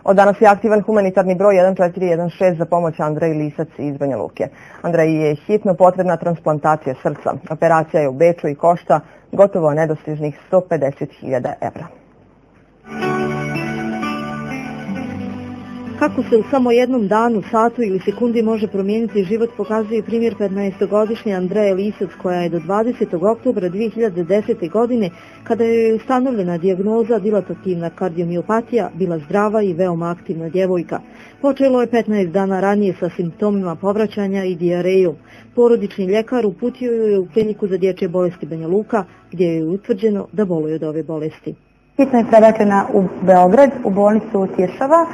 Od danas je aktivan humanitarni broj 1416 za pomoć Andreji Lisac iz Banja Luke. Andreji je hitno potrebna transplantacija srca. Operacija je u Beču i košta gotovo nedostižnih 150.000 evra. Kako se u samo jednom danu, satu ili sekundi može promijeniti život, pokazuje primjer 15-godišnje Andreje Lisac, koja je do 20. oktobra 2010. godine, kada je ustanovljena dijagnoza dilatativna kardiomiopatija, bila zdrava i veoma aktivna djevojka. Počelo je 15 dana ranije sa simptomima povraćanja i dijarejom. Porodični ljekar uputio ju je u kliniku za dječje bolesti Banja Luka, gdje je utvrđeno da boluje od ove bolesti. Hitno je prebačena u Beograd, u bolnicu Tiršova.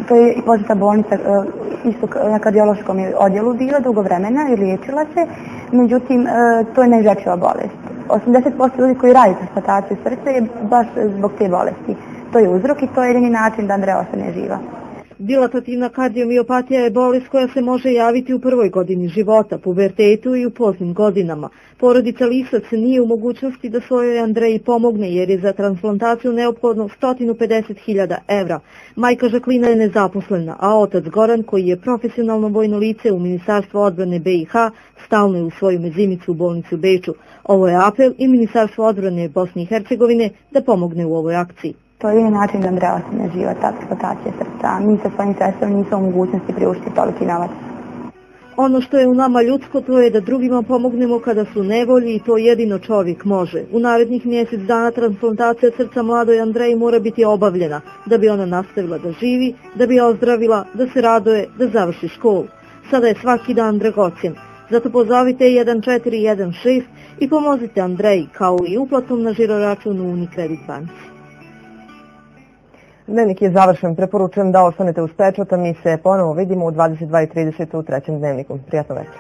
To je i poznata bolnica, isto na kardiološkom odjelu bila dugo vremena i liječila se, međutim to je neizlečiva bolest. 80% ljudi koji radi transplantaciju srca je baš zbog te bolesti. To je uzrok i to je jedini način da Andreja ostane živa. Dilatativna kardiomiopatija je bolest koja se može javiti u prvoj godini života, pubertetu i u poznim godinama. Porodica Lisac nije u mogućnosti da svojoj Andreji pomogne jer je za transplantaciju neophodno 150.000 evra. Majka Žaklina je nezaposlena, a otac Goran, koji je profesionalno vojno lice u Ministarstvu odbrane BiH, stalno je u svoju mezimicu u bolnici u Beču. Ovo je apel i Ministarstvo odbrane Bosne i Hercegovine da pomogne u ovoj akciji. To je način da Andreja ostane živa, transplantacija srca. Mi sa svojim sredstvom nismo u mogućnosti priuštiti toliki novac. Ono što je u nama ljudsko, to je da drugima pomognemo kada su u nevolji i to jedino čovjek može. U narednih mjesec dana transplantacija srca mladoj Andreji mora biti obavljena, da bi ona nastavila da živi, da bi ozdravila, da se raduje, da završi školu. Sada je svaki dan dragocjen. Zato pozovite 1416 i pomozite Andreji, kao i uplatom na žiroračun u Unicredit banci. Dnevnik je završen. Preporučujem da ostanete uz pečat, a mi se ponovo vidimo u 22:30 u trećem dnevniku. Prijatno večer.